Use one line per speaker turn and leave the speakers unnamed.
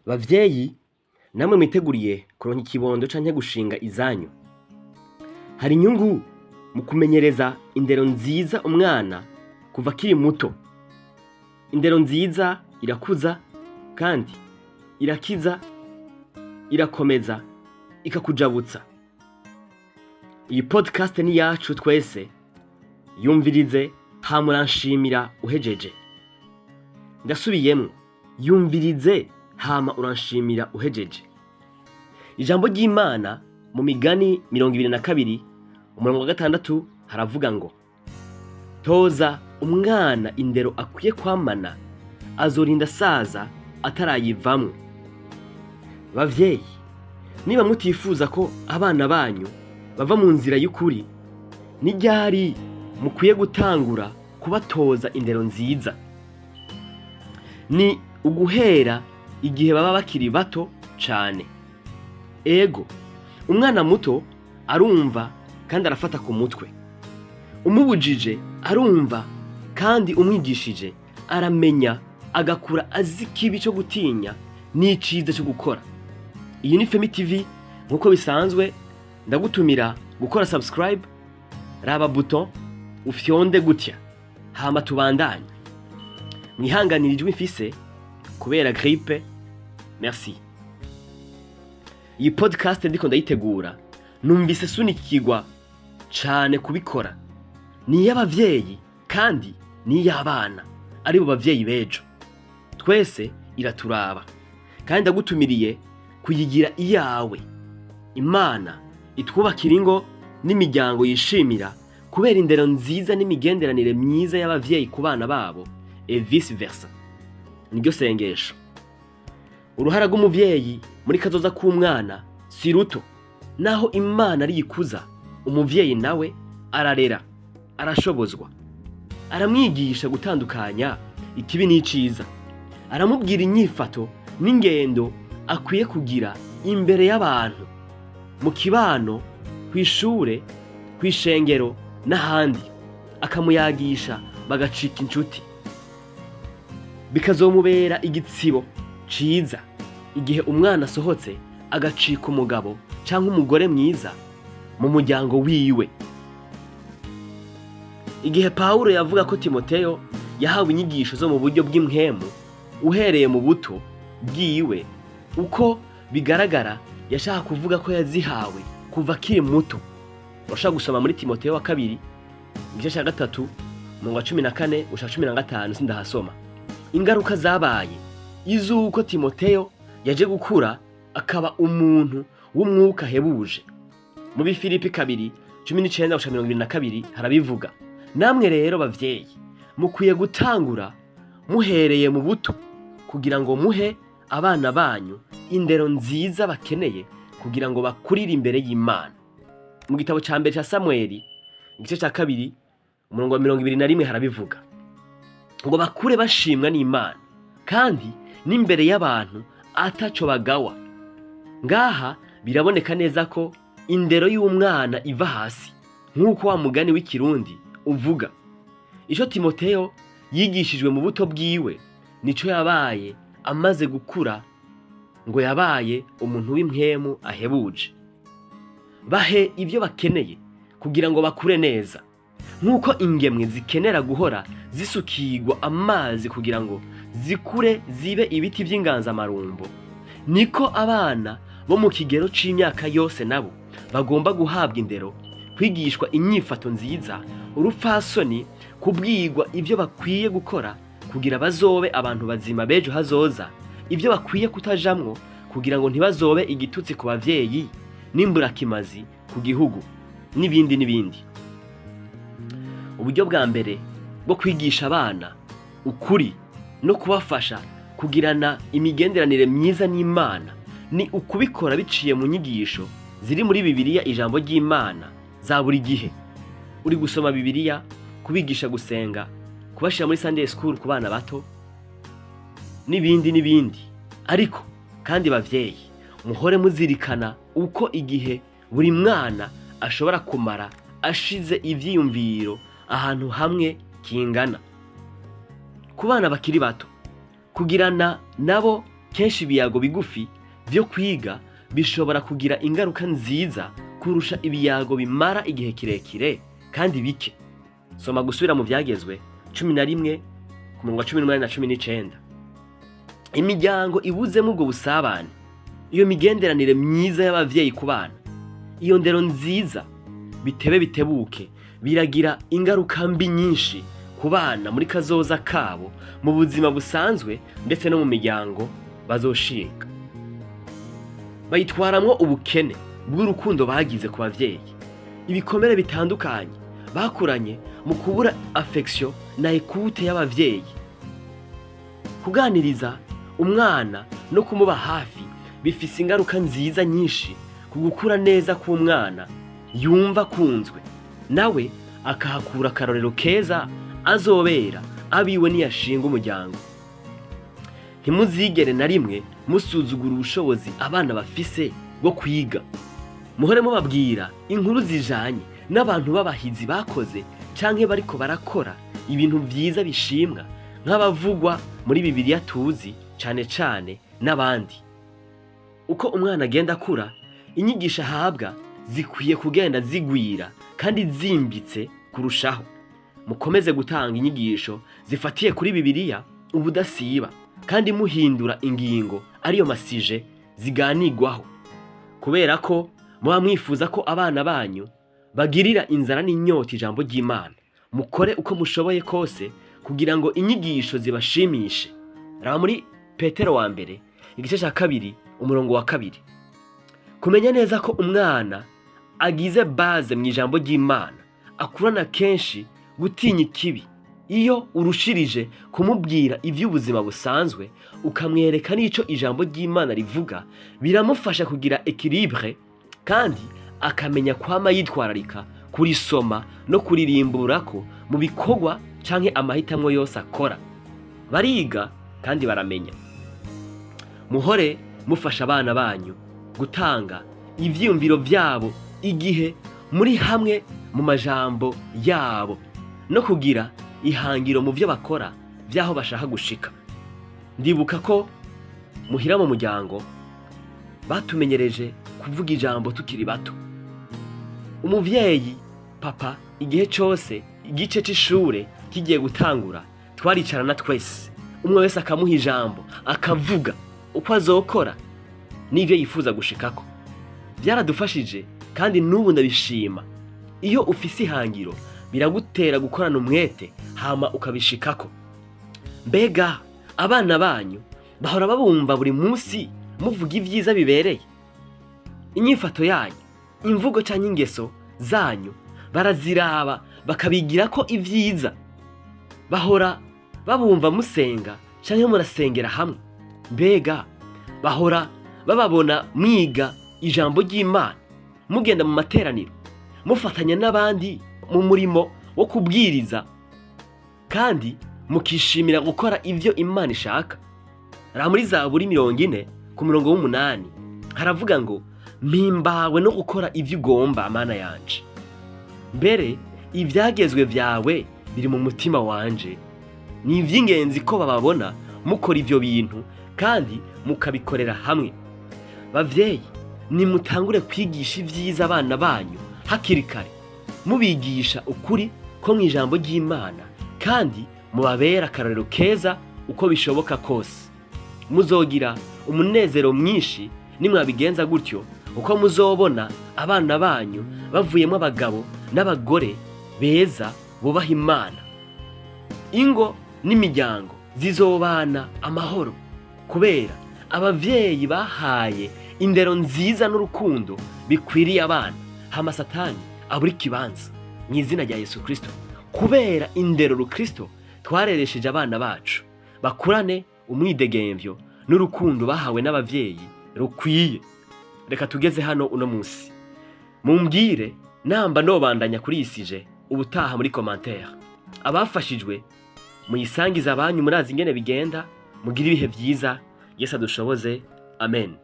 Bavyeyi namwe mwiteguriye kuronka ikibondo canke gushinga izanyu, hari inyungu mu kumenyereza indero nziza umwana kuva akiri muto. Indero nziza irakuza kandi irakiza, irakomeza, ikakujabutsa. Iyi podcast ni yacu twese, yumvirize hama uranshimira uhejeje. Ndasubiyemwo, yumvirize hama uranshimira uhejeje. Ijambo ry'Imana mu Migani 22 umurongo wa 6 haravuga ngo: toza umwana indero akwiye kwamana, azorinda asaza atarayivamwo. Bavyeyi, niba mutifuza ko abana banyu bava mu nzira y'ukuri, ni ryari mukwiye gutangura kubatoza indero nziza? Ni uguhera igihe baba bakiri bato cane. Ego, umwana muto arumva kandi arafata ku mutwe. Umubujije arumva kandi umwigishije aramenya, agakura azi ikibi co gutinya n'iciza co gukora. Iyi ni Femi TV, nk'uko bisanzwe ndagutumira gukora subscribe, raba bouton ufyonde gutya, hama tubandanye. Mwihanganire ijwi mfise kubera grippe, merci. Iyi podcast ndiko ndayitegura, numvise sunikirwa cane kubikora. Ni iy'abavyeyi kandi ni iy'abana, aribo bavyeyi b'ejo. Twese iraturaba kandi ndagutumiriye kuyigira iyawe. Imana itwubakira ingo n'imiryango yishimira kubera indero nziza n'imigenderanire myiza y'abavyeyi ku bana babo et vice versa. Niryo sengesho. Uruhara rw'umuvyeyi muri kazoza k'umwana si ruto. Naho Imana ariyikuza, umuvyeyi nawe ararera, arashobozwa, aramwigisha gutandukanya ikibi n'iciza, aramubwira inyifato n'ingendo akwiye kugira imbere y'abantu, mu kibano, kw'ishure, kw'ishengero n'ahandi, akamuyagisha bagacika inshuti, bikazomubera igitsibo ciza igihe umwana asohotse agacika umugabo canke umugore mwiza mu muryango wiwe. Igihe Pawulo yavuga ko Timoteyo yahawe inyigisho zo mu buryo bw'impwemu uhereye mu buto bwiwe, uko bigaragara yashaka kuvuga ko yazihawe kuva akiri muto. Urashobora gusoma muri Timoteyo wa kabiri igice ca 3 umurongo wa 14 gushika 15, sindahasoma. Ingaruka zabaye izuko Timoteyo yaje gukura akaba umuntu w'umwuka ahebuje. Mu Bifilipi 2:19 gushika 22 harabivuga. Namwe rero bavyeyi, mukwiye gutangura muhereye mu buto kugira ngo muhe abana banyu indero nziza bakeneye kugira ngo bakurire imbere y'Imana. Mu gitabo ca mbere ca Samweli igice ca 2 umurongo wa 21 harabivuga ngo bakure bashimwa n'Imana kandi n'imbere y'abantu ataco bagawa. Ngaha biraboneka neza ko indero y'umwana iva hasi, nk'uko wa mugani w'ikirundi uvuga. Ico Timoteyo yigishijwe mu buto bwiwe nico yabaye amaze gukura, ngo yabaye umuntu w'impwemu ahebuje. Bahe ivyo bakeneye kugira ngo bakure neza, nk'uko ingemwe zikenera guhora zisukirwa amazi kugira ngo zikure zibe ibiti vy'inganzamarumbo, niko abana bo mu kigero c'imyaka yose nabo bagomba guhabwa indero, kwigishwa inyifato nziza, urupfasoni, kubwirwa ivyo bakwiye gukora kugira bazobe abantu bazima b'ejo hazoza, ivyo bakwiye kutajamwo kugira ngo ntibazobe igitutsi ku bavyeyi n'imburakimazi ku gihugu, n'ibindi n'ibindi. Uburyo bwa mbere bwo kwigisha abana ukuri no kubafasha kugirana imigenderanire myiza n'Imana ni ukubikora biciye mu nyigisho ziri muri Bibiliya, ijambo ry'Imana, za buri gihe. Uri gusoma Bibiliya, kubigisha gusenga, kubashira muri Sunday school ku bana bato, n'ibindi n'ibindi. Ariko kandi bavyeyi, muhore muzirikana uko igihe buri mwana ashobora kumara ashize ivyiyumviro ahantu hamwe kingana. Ku bana bakiri bato, kugirana nabo Kenshi ibiyago bigufi vyo kwiga bishobora kugira ingaruka nziza kurusha ibiyago bimara igihe kirekire kandi bike. Soma Gusubira mu Vyagezwe 11 ku murongo wa 18 na 19. Imiryango ibuzemo ubwo busabane, iyo migenderanire myiza y'abavyeyi ku bana, iyo ndero nziza, bitebe bitebuke biragira ingaruka mbi nyinshi ku bana muri kazoza kabo, mu buzima busanzwe ndetse no mu miryango bazoshinga. Bayitwaramwo ubukene bw'urukundo bagize ku bavyeyi, ibikomere bitandukanye bakuranye mu kubura affection na écoute y'abavyeyi. Kuganiriza umwana no kumuba hafi bifise ingaruka nziza nyinshi ku gukura neza k'umwana. Yumva akunzwe, nawe akahakura akarorero keza azobera abiwe niyashinga umuryango. Ntimuzigere na rimwe musuzugura ubushobozi abana bafise bwo kwiga. Muhore mubabwira inkuru zijanye n'abantu b'abahizi bakoze canke bariko barakora ibintu vyiza bishimwa, nk'abavugwa muri Bibiliya tuzi cane cane n'abandi. Uko umwana agenda akura, inyigisho ahabwa zikwiye kugenda zigwira kandi zimbitse kurushaho. Mukomeze gutanga inyigisho zifatiye kuri Bibiliya ubudasiba kandi muhindura ingingo, ariyo ma sujets ziganirwaho, kubera ko muba mwifuza ko abana banyu bagirira inzara n'inyota ijambo ry'Imana. Mukore uko mushoboye kose kugira ngo inyigisho zibashimishe. Raba muri Petero wa mbere igice cya 2 umurongo wa 2. Kumenya neza ko umwana agize base mu ijambo ry'Imana, akurana kenshi gutinya ikibi. Iyo urushirije kumubwira iby'ubuzima busanzwe, ukamwereka n'ico ijambo ry'Imana rivuga, biramufasha kugira équilibre kandi akamenya kwama yitwararika kurisoma no kuririmburako mu bikorwa canke amahitamwo yose akora. Bariga kandi baramenya. Muhore mufasha abana banyu gutanga ivyiyumviro vyabo igihe muri hamwe mu majambo yabo, no kugira ihangiro mu vyo bakora vy'aho bashaka gushika. Ndibuka ko muhira mu muryango batumenyereje kuvuga ijambo tukiri bato. Umuvyeyi papa, igihe cose igice c'ishure kigiye gutangura, twaricarana twese, umwe wese akamuha ijambo, akavuga uko azokora n'ivyo yifuza gushikako. Byaradufashije kandi n'ubu ndabishima. Iyo ufise ihangiro, biragutera gukorana umwete hama ukabishikako. Mbega abana banyu bahora babumva buri munsi muvuga ibyiza bibereye? Inyifato yanyu, imvugo canke ingeso zanyu baraziraba bakabigira ko ibyiza? Bahora babumva musenga canke murasengera hamwe? Mbega bahora bababona mwiga ijambo ry'Imana, mugenda mu materaniro, mufatanya n'abandi mu murimo wo kubwiriza kandi mukishimira gukora ivyo Imana ishaka? Raba muri Zaburi 40 ku murongo w'8, haravuga ngo: "Mpimbawe no gukora ivyo ugomba, Mana yanje, mbere ivyagezwe vyawe biri mu mutima wanje." Ni ivy'ingenzi ko bababona mukora ivyo bintu kandi mukabikorera hamwe. Bavyeyi, nimutangure kwigisha ivyiza abana banyu hakiri kare, mubigisha ukuri ko mu ijambo ry'Imana kandi mubabera akarorero keza uko bishoboka kose. Muzogira umunezero mwinshi nimwabigenza gutyo, uko muzobona abana banyu bavuyemo abagabo n'abagore beza bubaha Imana. Ingo n'imiryango zizobana amahoro kubera abavyeyi bahaye indero nziza n'urukundo bikwiriye abana, hama Satani abura ikibanza mu izina rya Yesu Kristo. Kubera indero rukristo twareresheje abana bacu, bakurane umwidegemvyo n'urukundo bahawe n'abavyeyi rukwiye. Reka tugeze hano uno munsi. Mumbwire namba nobandanya kuri iyi sujet ubutaha muri commentaire. Abafashijwe muyisangize abanyu. Murazi ingene bigenda. Mugire ibihe vyiza. Yesu adushoboze. Amen.